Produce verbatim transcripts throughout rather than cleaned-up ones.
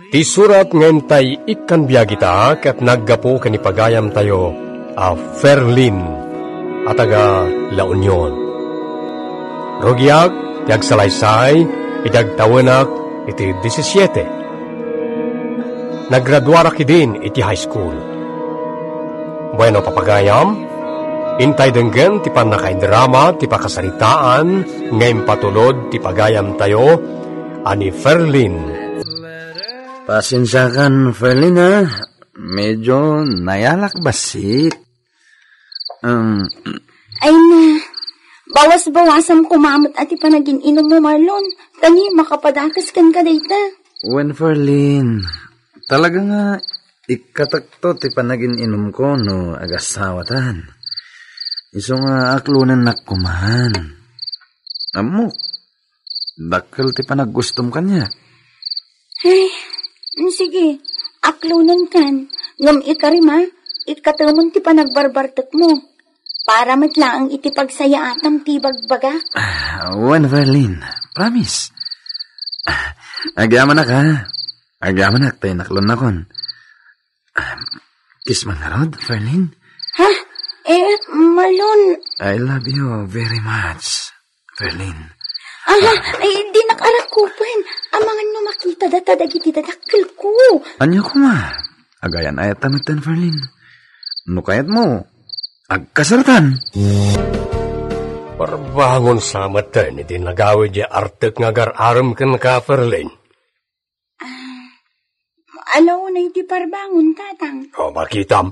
Ti surat nga intay ikkan biag ita ket naggapu ken ni pagayamtayo a Ferlin a taga La Union. Rugiak ti agsalaysay iti agtawenak iti disisiete. Nagraduarak idin iti high school. Bueno, papagayam, intay denggen ti pannakaidrama ti pakasaritaan nga impatulod ti pagayamtayo a ni Ferlin. Pasensiakan, Ferlin, ha? Medyo nayalak bassit. Um, Ay na, bawas-bawasam kumamet a ti panagin-inom mo, Marlon. Kani, makapadakes kenka dayta. Wen, Ferlin, talaga nga ikkatekto ti panagin-inom ko no agasawatan. Isu nga aklonennak kuman. Ammok, dakkel ti panaggustom kaniak. Ay, mm, sige, aklonenkan. Ngem ikarima, ikkatemon ti panagbarbartekmo. Para met laeng iti pagsayaatam ti bagbaga. Ah, wen, Ferlin. Promise. Ah, agyamanak, ha? Agyamanak, tay naklonnakon. Ah, kiss man ngarud, Ferlin. Ha? Eh, Marlon. I love you very much, Ferlin. Aha, ay, di nakarakupen. Amangan no makita data dagiti dadakkel ko. Anya koma? Agayan-ayat ta metten, Ferlin. No kayat mo, agkasartan. Parbangon sa metten iti nagawid ya artek nga agar-arem kenka, Ferlin. Ah, alaw na iti parbangon, tatang. O, makitam.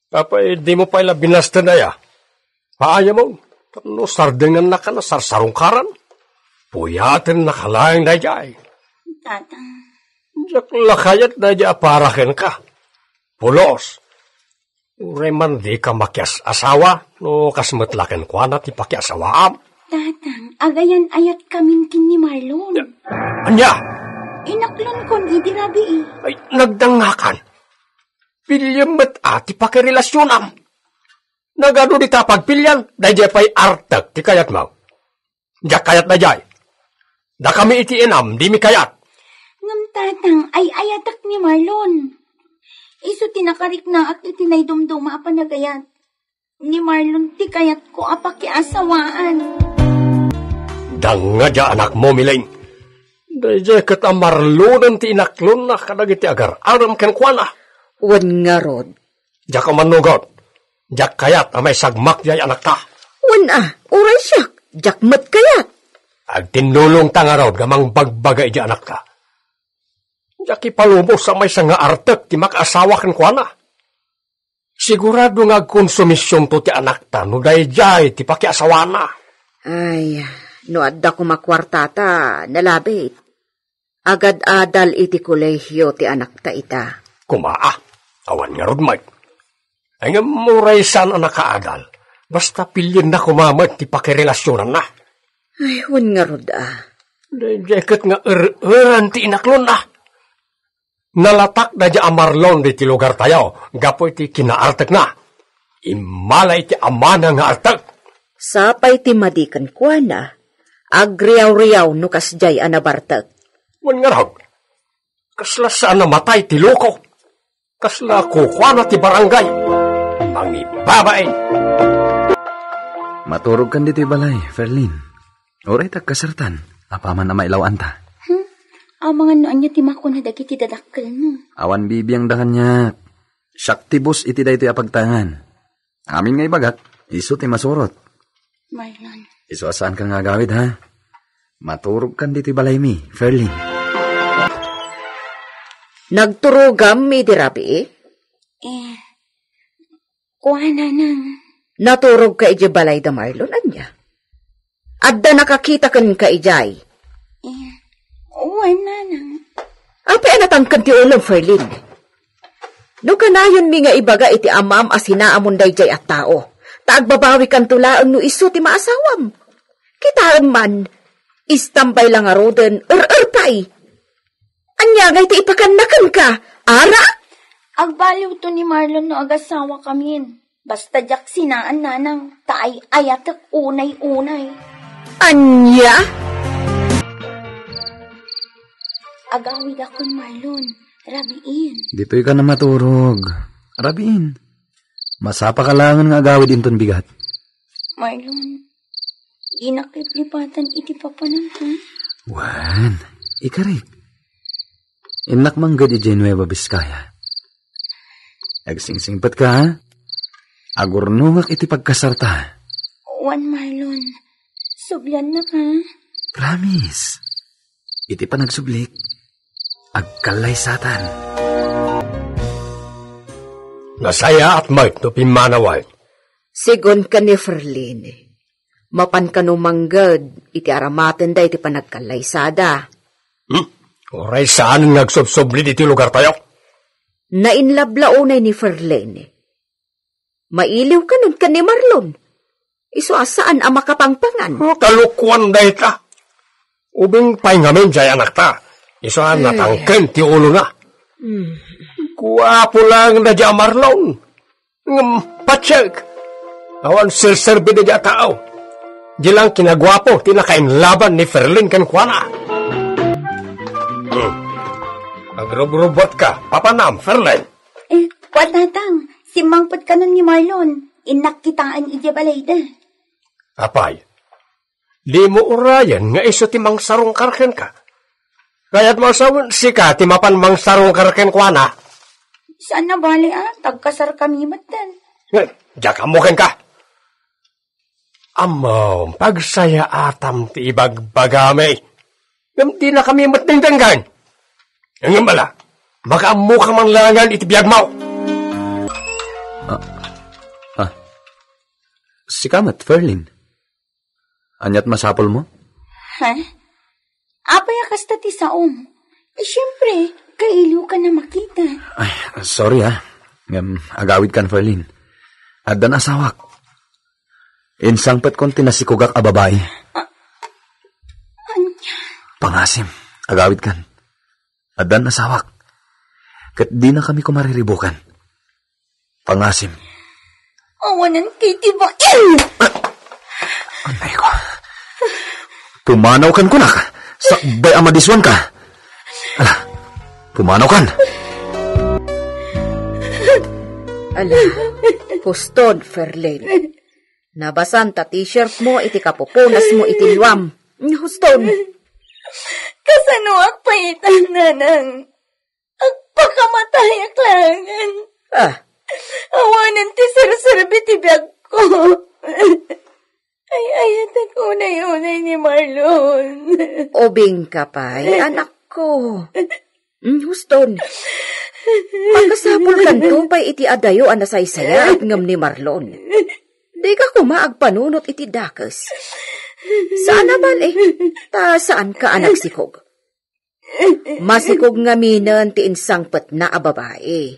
Apay, di mo pay la binasten aya? Paayamon, tapno sardengannak a nasarsarungkaran. Puyaten nakalaeng daydiay. Tatang. Diak la kayat daydiay a para kenka. Pulos. Uray man dika makias-asawa, no kas met la kenkuana ti pakiasawaam. Tatang, agayan-ayat kamin ken ni Marlon. Ania? Inaklonkon idi rabii. Ay, nagdangakan. Piliem met a ti pakirelasionam. Nagadu dita pagpilian, daydiay pay artek ti kayatmo. Diak kayat daydiay. Dakami iti inam, dimi kayat. Ngem tatang, ay-ayatek ni Marlon. Isu ti nakariknaak iti naidumduma a panagayat. Ni Marlon ti kayatko a pakiasawaan. Dangngad ya anakmo, Miling. Daydiay ket a Marlonen ti inaklonna kadagiti agar-arem kenkuana. Wen ngarud. Diak a mannugot. Diak kayat a maisagmak diay anakta. Wen a, uray siak, diak met kayat. Agtinnulongta ngarud nga mangbagbaga idiay anakta. Diak ipalubos a maysa nga artek ti makaasawa kenkuana. Sigurado nga agkonsumisionto ti anakta no daydiay ti pakiasawana. Ay, no adda koma kuartata, nalabit. Agad-adal iti kolehio ti anakta ita. Koma a, awan ngarud met. Ay, ngem uray saan a nakaadal, basta pilienna koma met ti pakirelasionanna. Ay, wen ngarud a. Daydiay ket nga er-eran ti inaklonna. Nalatak daydiay a Marlon ditoy lugartayo gapu iti kinaartekna. Immala iti amana nga artek. Sapay ti madi kenkuana, agriawriaw no kasdiay a nabartek. Wen ngarud, kasla saan a matay ti loko. Kasla kukuana ti barangay. Mangibabain. Maturogkan ditoy balay, Ferlin. Uray ta agkasartan, apaman a mailawanta. Hmm? Amangan no ania ti makuna dagiti dadakkelmo. Awan bibiangda kaniak. Siak ti boss iti daytoy a pagtaengan. Amin nga ibagak, isu ti masurot. Marlon. Isu a saankan nga agawid, ha? Maturogkan ditoy balaymi, Ferlin. Nagturogam idi rabii? Eh, kuana nang. Naturogka idiay balay da Marlon, ania? Adda nakakita kenka idiay? Eh, wen, nanang. Apay a natangken ti ulom, Ferlin? No kanayonmi nga ibaga iti amam a sinaamon daydiay a tao, ta agbabawikanto laeng no isu ti maasawam. Kitaem man, istambay la ngaruden, er-er pay. Ania ngay ti ipakanna kenka? Ara? Agbaliwto ni Marlon no agasawa kamin. Basta diak sinaan, nanang, ta ay-ayatek unay-unay. Ania? Agawidakon, Marlon. Rabiin. Ditoy ka na maturog. Rabiin. Masapaka laengen nga agawid inton bigat. Marlon, dinak liplipatan iti papanam, ha? Wen, ikarik. Innak mangged idiay Nueva Vizcaya. Agsingsingpet ka, ha? Agurnongak iti pagkasarta. Wen, Marlon. Subliannak, ha? Promise. Iti panagsublik, agkallaysatan. Nasayaat met no pimmanawen. Sigun ken ni Ferlin, mapan kano mangged iti aramatenda iti panagkallaysada? Hmm? Uray saan nga agsubsubli iti lugartayo? Nainlabla unay ni Ferlin. Mailiw kanon ken ni Marlon. Isu a saan a makapangpangan. Oh, kalokoan dayta. Ubing pay ngamin diay anakta. Isu a natangken ti ulona. Hmm. Guapo laeng da diay a Marlon. Ngem patiek. Awan serserbi da diay a tao. Di lang kinaguapo ti nakainlaban ni Ferlin kenkuana. Hmm. Agrubrubuatka, papanam, Ferlin. Eh, kua, Tatang, simmangpet kanon ni Marlon. Innak kitaen idiay balayda. Apay, dimo urayen nga isu ti mangsarungkar kenka? Kayatmo a sawen, sika ti mapan mangsarungkar kenkuana? Saan a bale, a, tagkasarkami metten. Eh, diak ammo kenka. Ammom, pagsayaatam ti ibagbagami. Ngem dinakami met dengdenggen. Ngem ala, makaammoka man laengen iti biagmo. Ah, ah. Sika met, Ferlin. Aniat masapulmo? Ha? Apay a kasta ti saom? Eh, siempre, kailiw ka na makita. Ay, sorry, ah. Ngem, agawid kan, Ferlin. Addan asawak. Insangpetkon ti nasikogak a babai. Ah, ania? Pangasim, agawid kan. Addan asawak. Ket dina kami kumariribukan. Pangasim. Awanan kay ti bain! Anay ko. Pumanaw kan kunak. Sakbay a madiswan ka. Ala, pumanaw kan. Ala, huston, Ferlin. Nabasan ta t-shirt mo iti kapupunas mo iti liwam. Huston. Kasanoak pay ita, nanang? Agpakamatayak laengen. Ah. Awanen ti serserbi ti biagko. Ay-ayatek unay-unay ni Marlon. Ubingka pay, anakko. Mm, huston. Pakasapulanto pay iti adayo a nasaysayaat ngem ni Marlon. Dika koma agpanunot iti dakes. Saan a bale, ta saanka a nagsikog. Masikog ngaminen ti insangpetna a babai.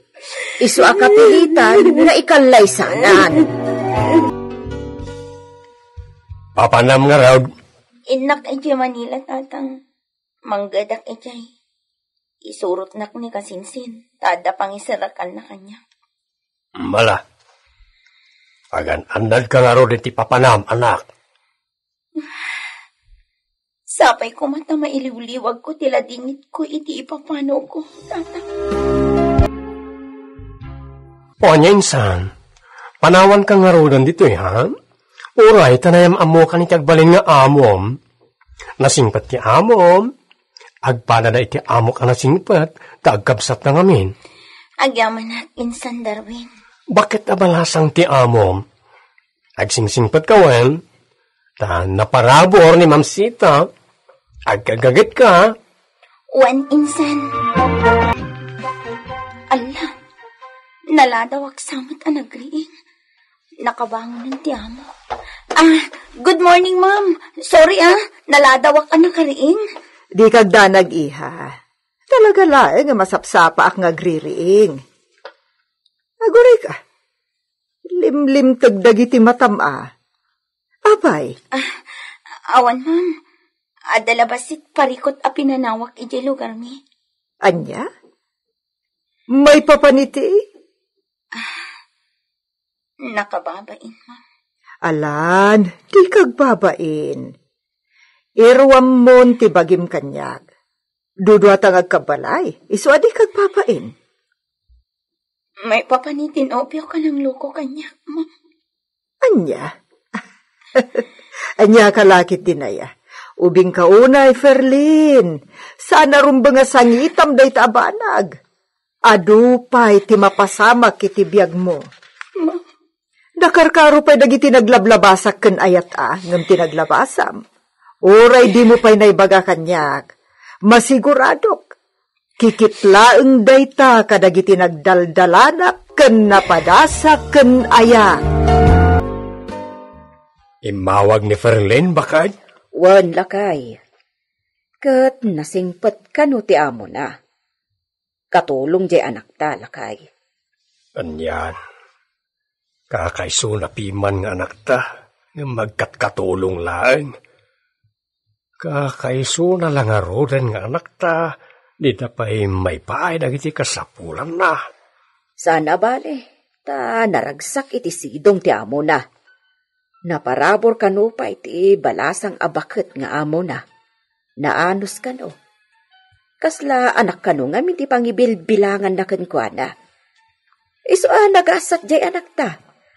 Isu a kapilitan nga ikallaysanan. Papanam ngarud? Innak idiay Manila, Tatang. Manggedak idiay. Isurotnak ni Kasinsin, ta adda pangiserakanna kaniak. Mala. Agan-annadka ngarud iti papanam, anak. Sapay koma ta mailiwliwagko ti ladingitko iti ipapanawko, Tata. O, ania insan? Panawanka ngaruden ditoy, ha? Uray ta nayam-ammokan iti agbalin nga amom. Nasingpet ti amom. Agpadada iti amok a nasingpet, ta agkabsatna ngamin. Agyamanak, Insan Darwin. Baket a balasang ti amom? Agsingsingpetka wen, ta naparabur ni Mamsita. Agkagagetka. Wen, Insan. Alla, naladawak sa met a nagriing. Nakabangonen ti amo. Ah, good morning, ma'am. Sorry, ah. Naladawak a nakariing. Di kagdanag, iha. Talaga laeng nga masapsapaak nga agririing. Aguray ka. Limlimteg dagiti matam, a. Apay? Ah, awan, ma'am. Adda la bassit parikut a pinanawak idiay lugarmi. Ania? Maipapan iti? Ah, nakababain, ma'am. Alan, di kagbabain. Iruammon ti bagim kaniak. Duduata nga agkabbalay, isu a dika agpapain. Maipapan ti nobio ken nangloko kaniak, ma'am. Ania? Ania ka la ket ti naya? Ubingka unay, Ferlin. Saan a rumbeng a sangitam dayta a banag. Adu pay ti mapasamak iti biagmo. Ma- Nakarkaro pay dagiti naglablabasak ken ayat a, ngem ti naglabasam. Uray dimo pay naibaga kaniak, masiguradok. Kikit laeng dayta kadagiti nagdaldalanak ken napadasak ken ayat. Immawag ni Ferlin, baket? Wen, lakay. Ket nasingpet kano ti amona. Katulong diay anakta, lakay. Anian? Kakaisuna piman nga anakta, ngem agkatkatulong laeng. Kakaisuna la ngaruden nga anakta, dida pay maipaay dagiti kasapulanna. Saan a bale, ta naragsak iti sidong ti amona. Naparabur kano pay ti balasang a baket nga amona. Naanus kano. Kasla anak kano ngamin ti pangibilbilanganna kenkuana. Isu a nagasat diay anakta,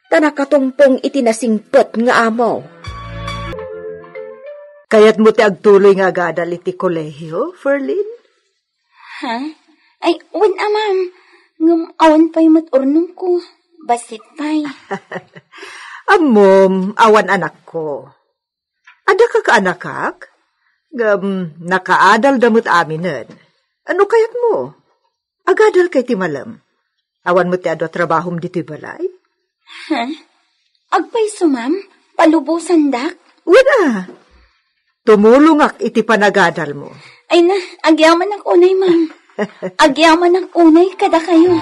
ta nakatungpong iti nasingpet nga amo. Kayatmo ti agtuloy nga agadal iti kolehio, Ferlin? Ha? Ay, wen a, ma'am. Ngem awan pay met urnongko. Bassit pay. Ammom, awan anakko. Adda ka kaanakak? Ngem nakaadalda met aminen. Ano kayatmo? Agadalka iti malem. Awan met ti adu a trabahom ditoy balay? Ha? Agpayso, ma'am? Palubosandak? Wen a. Tumulongak iti panagadalmo. Ay na, agyamanak unay, ma'am. Agyamanak unay kadakayo.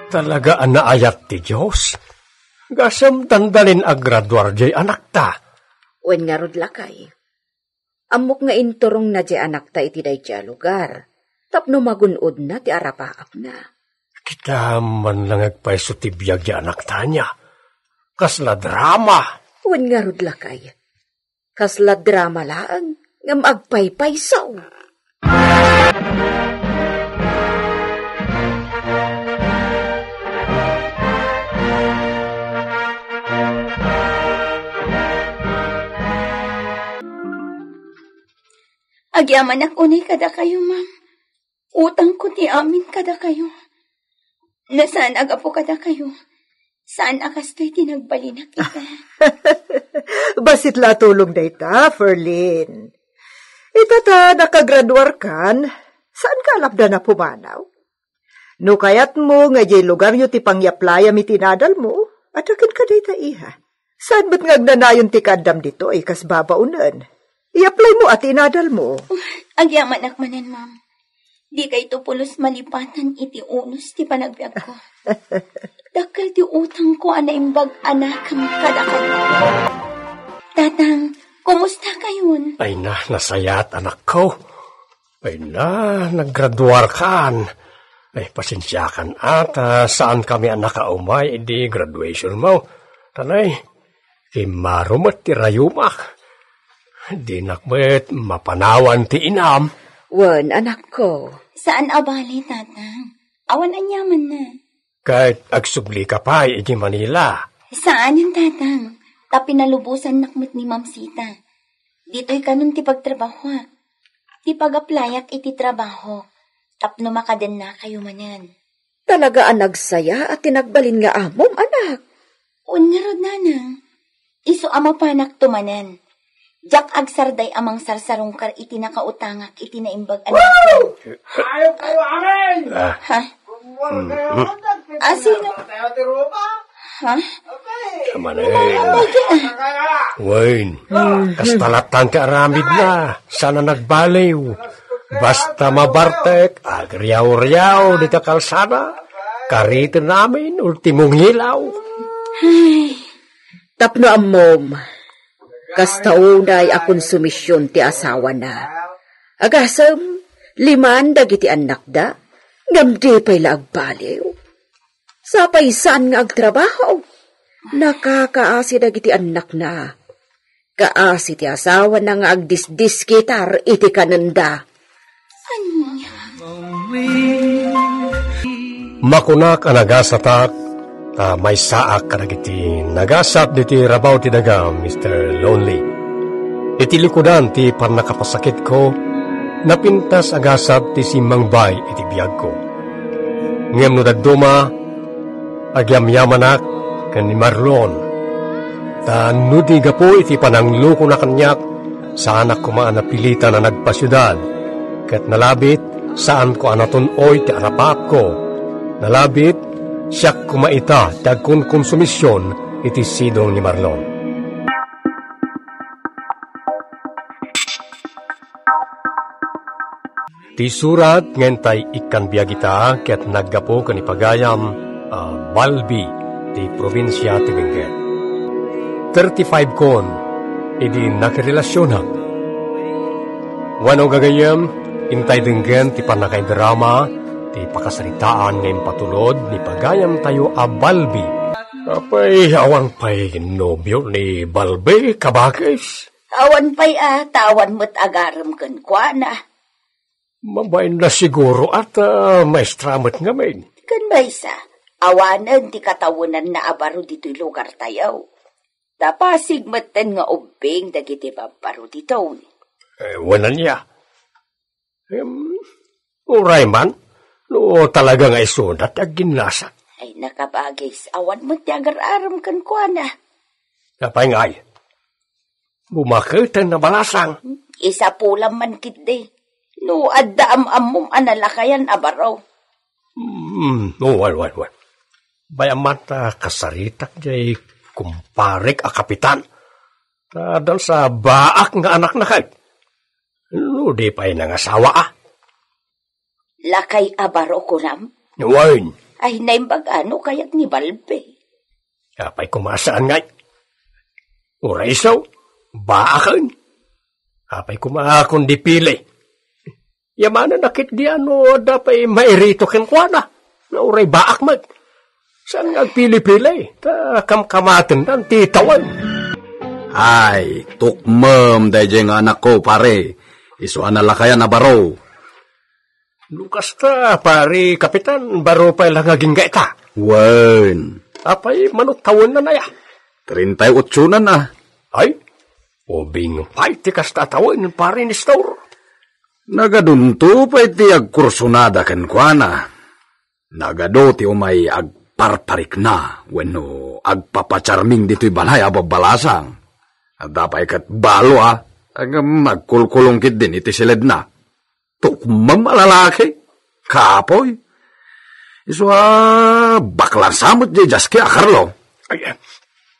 Talaga a naayat ti Dios. Gasem dandalin agraduar diay anakta. Wen ngarud, lakay. Ammok nga inturongna diay anakta iti daydiay a lugar tapno magun-odna ti arapaapna. Kita man lang agpayso ti biag diay anakta ania. Kasla drama. Wen ngarud, lakay. Kasla drama laeng ngem agpaypayso. Agyamanak unay kadakayo, ma'am. Utangko ti amin kadakayo. No saan a gapu kadakayo, saan a kastoy ti nagbalinak ita. Bassit la a tulong dayta, Ferlin. Ita ta nakagraduarkan, saanka a lapdan a pumanaw? No kayatmo nga idiay lugaryo ti pangyaplayam iti inadalmo, adda kenka dayta, iha. Saan met nga agnanayon ti kaaddam ditoy kas babaonen? I-apply mo a ti inadal mo. Agyamanak manen, ma'am. Dikay to pulos malipatan iti unos ti panagbiagko. Dakkel ti utangko a naimbag a nakem kadakayo. Tatang, kumusta kayon? Ay na, nasayaat, anakko. Ay na, naggraduarkan. Ay, pasensiakan a ta saankami a nakaumay idi graduation mo. Tanay, kimmaro met ti rayumak. Dinak met mapanawan ti inam. Wen, anakko. Saan a bale, Tatang. Awan aniamanna. Ket agsubli ka pay iti Manila. Saanen, Tatang. Ta pinalubosannak met ni Mamsita. Ditoy kanon ti pagtrabahoak. Ti pagaplayak iti trabaho, tapno makadennakayo manen. Talaga a nagsaya a ti nagbalin nga amom, anak. Wen ngarud, nanang. Isu a mapanakto manen. Diak agsarday a mangsarsarungkar iti nakautangak iti naimbag a nakem. Ayop kayo, amin! Ah. Ha? Mm. Ah, sino? Ha? Amanay. Wayne, kasta latta ti aramidna, saan a nagbaliw. Basta mabartek, agriaw-riaw dita kalsada, kariten amin, ultimong ilaw. Tapno ammom, kasta unay a konsumision ti asawana. Agasem, liman dagiti annakda, ngem di pay la agbaliw. Sapay saan nga agtrabaho, nakakaasi dagiti annakna. Kaasi ti asawana nga agdisdiskitar iti kanenda. Ania? Makunak a nagasatak, ta maysaak kadagiti nagasat diti rabaw ti daga, Mister Lonely. Iti likudan ti pannakapasakitko, napintas a gasat ti simmangbay iti biagko. Ngem no dadduma, agyamyamanak ken ni Marlon. Ta no di gapu iti pananglukona kaniak, saanak koma a napilitan a nagpasiudad. Ket nalabit, saanko a natun-oy ti arapaapko. Nalabit, siak koma ita ti agkonkonsumision iti sidong ni Marlon. Ti surat nga intay ikkan biag ita ket naggapu ken ni pagayam a Balbi ti probinsia ti Benguet. Thirty-five kon idi nakirelasionak. Wenno gagayyem, intay denggen ti pannakaidrama ti pakasaritaan nga impatulod ni pagayamtayo a Balbi. Apay, awan pay nobio ni Balbi, kabakis? Awan pay a, ta awan met agarem kenkuana. Mabain na siguro at, ah, maestra met ngamin. Ken maysa, awanen ti katawenanna a baro ditoy lugartayo. Ta pasig metten nga ubbing dagiti babbaro ditoy. Eh, wen ania? Em, uray man, no talaga nga isuna ti agginnasak. Ay, nakabagis, awan met ti agar-arem kenkuana. Apay ngay? Bumaketen a balasang. Isapulam man ketdi. No adda am-ammom a nalakayan a baro. Hmm, oh, wen, wen, wen. Bay-am man ta kasaritak jay kumparek a kapitan. Ta adda sa baak nga anakna ket. No di pay nangasawa a. Lakay a baro kunam? Wen. Ay, naimbag a no kayat ni Balbi. Apay koma saan ngay? Uray isu, baaken. Apay koma kundi pili. Yamanen a ketdi a no adda pay mairito kenkuana. Nga uray baak met. Saan nga agpili-pili? Ta kamkamatendan ti tawen. Ay, tukmem daydiay nga anakko, pare. Isu a nalakayan a baro. No kasta, pare, kapitan, baro pay la nga agingga ita. Wen. Apay, mano tawenna aya? Treinta y ocho nan a. Ay, ubing pay ti kasta a tawen, pare Nestor. Nagadunto pay ti agkursunada kenkuana. Nagadu ti umay agparparikna wenno agpapacharming ditoy balay a babbalasang. Adda pay ket balo a, ngem agkulkulong ketdin iti siledna. Tukmem a lalaki, kapoy. Isu a baklang sa met jay jaski a Carlo. Ay, eh,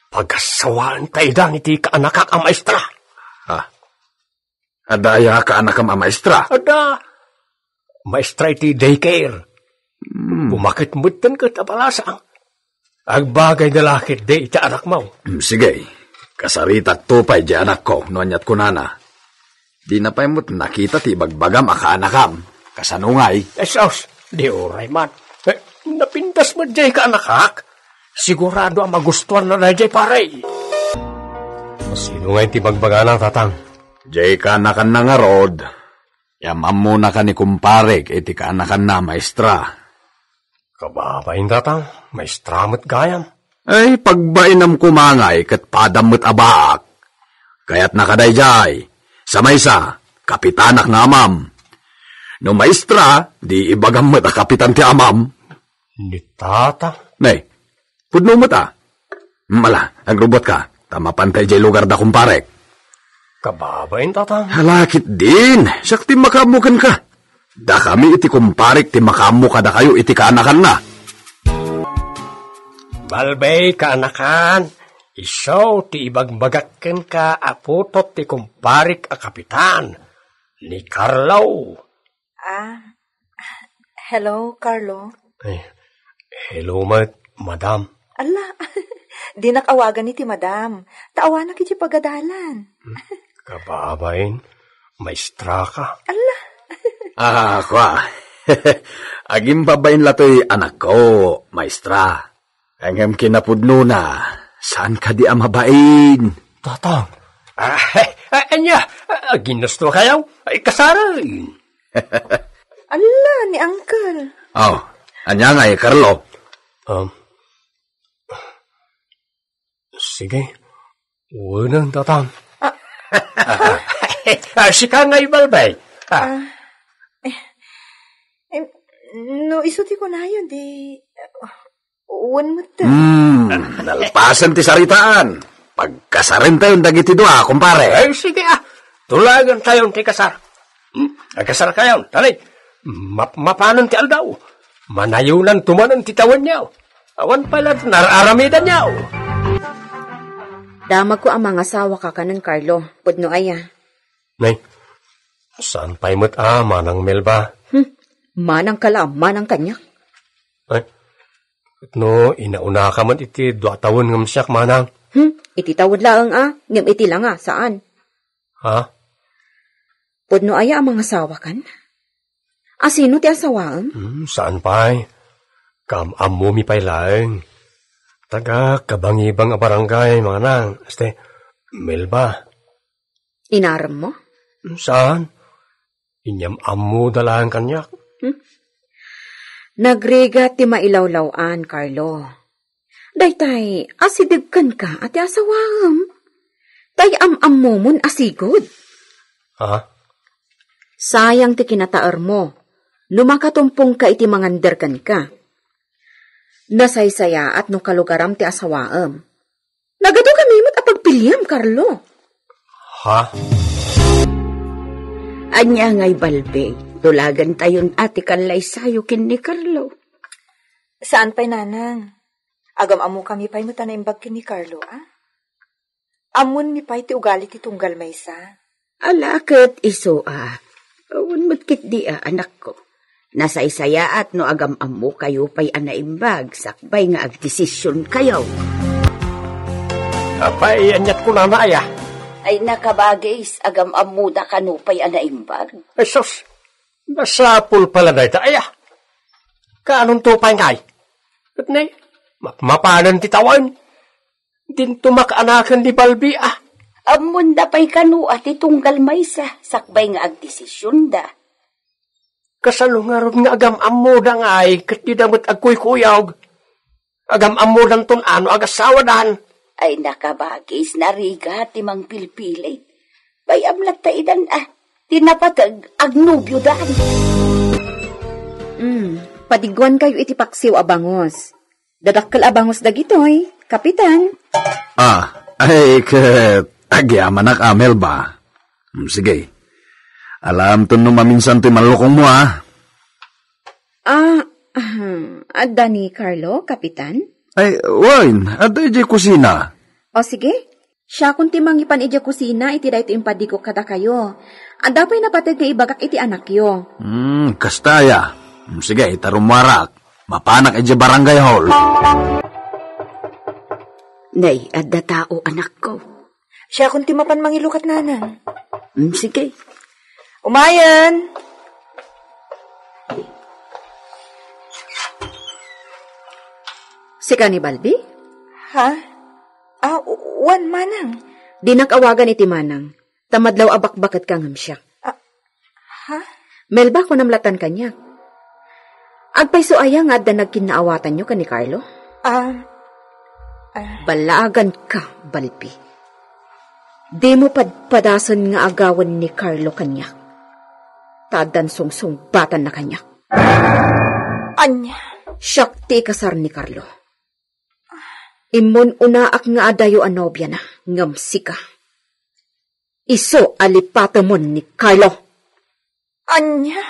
pagasawaen ta idan iti kaanakak a maestra. Ah, adda aya kaanakam a maestra? Adda. Maestra iti daycare. Hmm. Bumaket metten ket a balasang. Agbagay da la ketdi iti anakmo. Hmm, sige. Kasaritakto pay di anakko no aniat kunana. Dina pay met nakita ti ibagbagam a kaanakam. Kasano ngay? Jesus, di uray man. Eh, napintas met jay kaanakak. Sigurado a magustuanna dayjay pare. Sino ngay ti bagbagana, Tatang? Jay kaanakanna ngarud. Yam-ammona ka ni kumparek iti kaanakanna a maestra. Kababain, Tatang, maestra met gayam. Ay, pagbainam koma ngay ket padam met a baak. Kayatna ka dayjay. Sa maysa, kapitanak nga amam. No maestra, di ibagam met a kapitan ti amam. Ni Tata? Nay, pudno met a. Mala, agrubot ka. Ta mapanta idiay lugar da kumparek. Kababain, Tatang. Hala ketdin, siak ti makaammo kenka. Dakami iti kumparek ti makaammo kadakayo iti kaanakanna. Balbay kaanakan, isu ti ibagbagak kenka a putot ti kumparek a kapitan, ni Carlo. Ah, hello, Carlo. Eh, hello met, madam. Ala, Dinak awagan iti madam, ta awanak iti pagadalan. Kababain, maestra ka. Alla. Ah, kua. Agimbabain la toy anakko, maestra. Ngem kinapudnona, saan kadi a mabain? Tatang. Ah, eh, eh, anya, ah, ginusto kayo? Ay, kasarang. Alla, ni Uncle. Oh, anya nga, eh, Carlo? Um, sige. Unang tatang. Ah. Ah, sika nga ibalbay. Ah. Ah, eh, eh, no isu ti kunayo, di, wen met. Hmm, nalpasen ti saritaan. Pagkasaren tayon dagiti dua, kumpare. Ay, sige, ah. Tulagan tayon ti kasar. Hmm, agkasar kayon, tali. Map-, mapanon ti aldaw. Manayunan tumanon ti tawenyo. Awan pay la nar-aramidanyo. Damagko a mangasawa ka kanen Carlo, pudno aya. Nay, saan pay met a manang Melba? Hmm, manang ka la, manang kaniak. Ay, no, inauna ka man iti dua tawen ngem siak, manang. Hmm, iti tawen laeng a, ngem iti langa, saan. Ha? Pudno aya a mangasawa kan? Asino ti asawaem? Hmm, saan pay? Kaam-ammomi pay laeng. Taga kabangibang a barangay, manang. Este, Melba. Inarem mo? Hmm, saan? Inyam-ammoda laeng kaniak. Hmm? Nagrigat ti mailawlaw-an, Carlo. Daytay, asideg kenka a ti asawaem. Tay am-ammomon a sigud. Ha? Sayang ti kinataermo no makatumpongka iti mangander kenka. Nasaysayaat no kalugaram ti asawaem. Nagadu kami met a pagpiliam, Carlo. Ha? Ania ngay balbay, tulagantayon a ti kallaysayo ken ni Carlo. Saan pay, nanang. Agam-ammo kami pay met a naimbag ken ni Carlo, a? Ammonmi pay ti ugali ti tunggal maysa. Ala ket isu a. Awan met ketdi a, anakko. Nasaysayaat no agam-ammokayo pay a naimbag sakbay nga agdesisionkayo. Apay, aniat kunana aya? Ay, nakabagis, agam-ammoda kano pay a naimbag. Ay, sus, masapul pala dayta aya. Kaanonto pay ngay? Ket ne, mapmapanen ti tawen. Dinto makaanaken ni Balbi, a. Ammonda pay kano a ti tunggal maysa sakbay nga agdesisionda. Kasano ngarud nga agam-ammoda ngay ket dida met agkuykuyog? Agam-ammodanton a no agasawadan. Ay, nakabagis, narigat ti mangpilpilit. Bay-am latta idan a ti napateg agnobiodan. Hmm, padiguankayo iti paksiw a bangus. Dadakkel a bangus dagitoy, Kapitan. Ah, ay, ket agyamanak a, Melba. Mm, sige. Alamton no maminsan toy mallukongmo, a. Ah, ah, adda ni Carlo, Kapitan? Ay, wen, adda idiay kusina. O, sige. Siakon ti mangipan idiay kusina iti daytoy impadigok kadakayo. Adda pay napateg nga ibagak iti anakyo. Hmm, kasta aya. Hmm, sige, ita rummuarak. Mapanak idiay barangay hall. Nay, adda tao, anakko. Siakon ti mapan mangilukat, nanang. Hmm, sige. Umayen. Sika ni Balbi? Ha? Ah, u-, wen, manang. Dinak awagan iti manang. Ta madlaw a bakbaket ka ngem siak. Ah, ha? Melba, kunam latan kaniak. Agpayso aya nga adda nagkinnaawatanyo ken ni Carlo? Ah, ah. Ballaagan ka, Balbi. Dimo padpadasen nga agawen ni Carlo kaniak. Ta addan sungsungbatanna kaniak. Ania? Siak ti ikasar ni Carlo. Immun-unaak nga adayo a nobiana, ngem sika. Isu a lipatemon ni Carlo. Ania?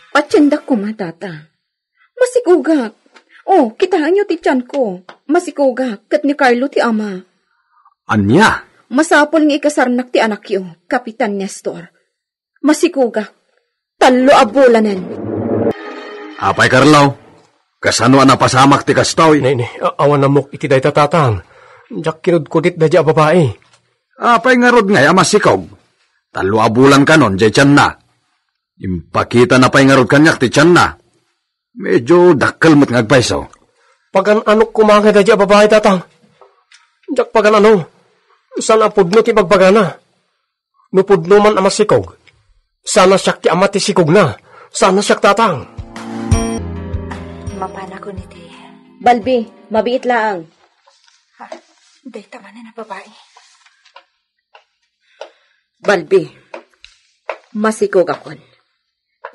Patiendak koma, tata. Masikogak. Oh, kitaenyo ti tianko. Masikogak, ket ni Carlo ti ama. Ania? Masapul nga ikasarnak ti anakyo, Kapitan Nestor. Masikogak. Tallo a bulanen. Apay, Carlo? Kasano a napasamak ti kastoy? Ni, ni, a-, awan ammok iti dayta, Tatang. Diak kinudkudit daydiay a babai. Apay ngarud ngay a masikog? Tallo a bulan kanon diay tianna. Impakitana pay ngarud kaniak ti tianna. Medyo dakkel met nga agpayso. Pagan-anok koma ngay daydiay a babai, Tatang. Diak pagan-ano. Saan a pudno ti bagbagana. No pudno man a masikog, saan a siak ti ama ti sikogna. Saan a siak, Tatang. Mapanakon iti. Balbi, mabiit laeng. Ha? Dayta manen a babai. Balbi, masikogakon.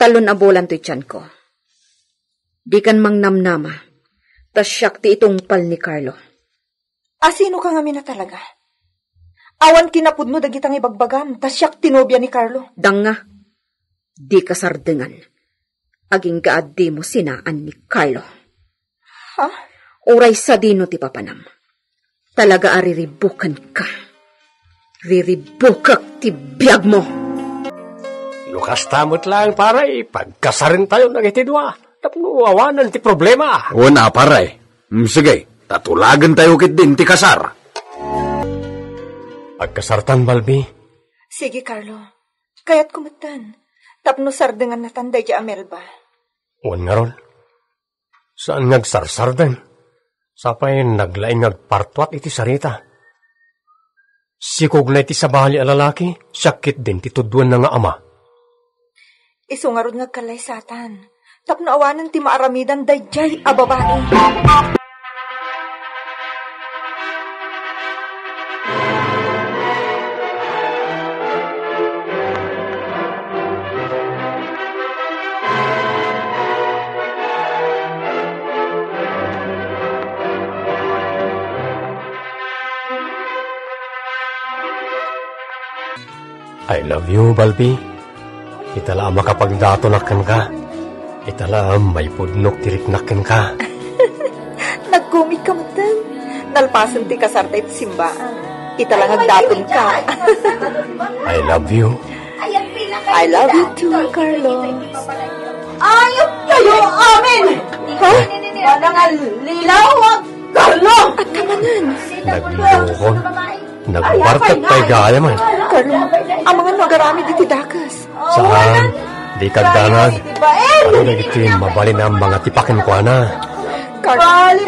Talon a bulan toy tianko. Dikan mangnamnama, ta siak ti itungpal ni Carlo. Asinoka ngamin a talaga? Awan kinapudno dagita nga ibagbagam, ta siak ti nobia ni Carlo. Danga, dika sardengan. Agingga a dimo sinaan ni Carlo. Ha? Uray sadino ti papanam. Talaga a riribukanka. Riribukak ti biagmo. No kasta met laeng, pare, pagkasarentayo dagiti dua. Tapno awanan ti problema. Una, pare. Mm, sige, ta tulagentayo ketdin ti kasar. Agkasartan, Balbi? Sige, Carlo. Kayatko metten. Tapno sardengannatan daydiay a Melba. Wen ngarud, saan nga agsarsardeng. Sapay naglaing nga agpartuat iti sarita. Sikogna iti sabali a lalaki, siak ketdin ti tuduenna nga ama. Isu ngarud nga agkallaysatan, tapno awanen ti maaramidan daydiay a babai. I love you, Balbi. Ita la a makapagdatonak kenka. Ita la a maipudnok ti riknak kenka. Nagkumit ka metten. Nalpasen ti kasarta iti simbaan. Ita la nga agdatonka. I love you. I love you too, Carlo. Ayat kayo, amen! Ha? Wala nga lilaw, Carlo! At kamanan. Naglukon. Nagbartek pay gayam. Carlo, amangan no agaramid iti dakes. Saan, dika agdanag. Adu dagiti mabalin a mangatipa kenkuana. Carlo.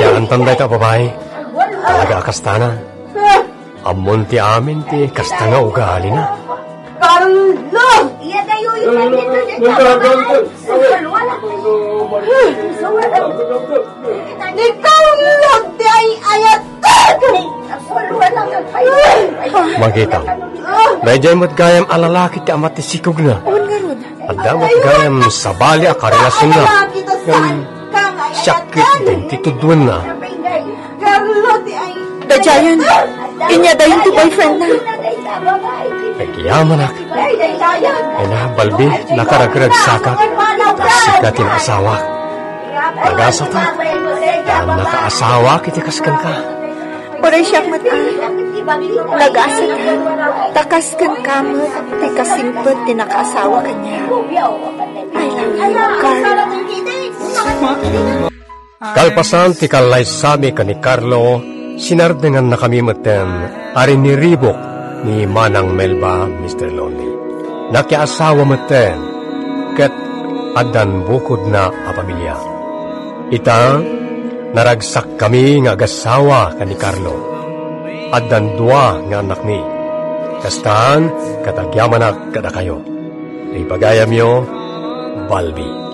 Siaantan dayta a babai. Talaga a kastana. Ammon ti amin ti kasta nga ugalina. Carlo! Iya tayo yung nandito dyan. Ni Carlo ti ay-ayat. Makita. Daydiay met gayam a lalaki ti ama ti sikogna. On ngarud. Adda met gayam sabali a karelasionna. Ngem siak ketdin ti tuduenna. Daydiayen, inya dayon ti boyfriend na. Agyamanak. Ay na, Balbi, nakaragragsakak. Ta sika ti naasawak. Nagasata. Ta nakaasawak iti kas kenka. Uray siak met, a. Nagasata. Ta kas kenka met ti kasimpet ti nakaasawa kaniak. I love you, Carlo. Kalpasan ti kallaysami ken ni Carlo, sinardengannakami metten a riniribuk ni Manang Melba, Mister Lonely. Nakiasawa metten, ket addan bukodna a pamilia. Ita, naragsakkami nga agasawa ken ni Carlo. Addan dua nga annakmi. Kastan, ket agyamanak kadakayo. Ibagayamyo, Balbi.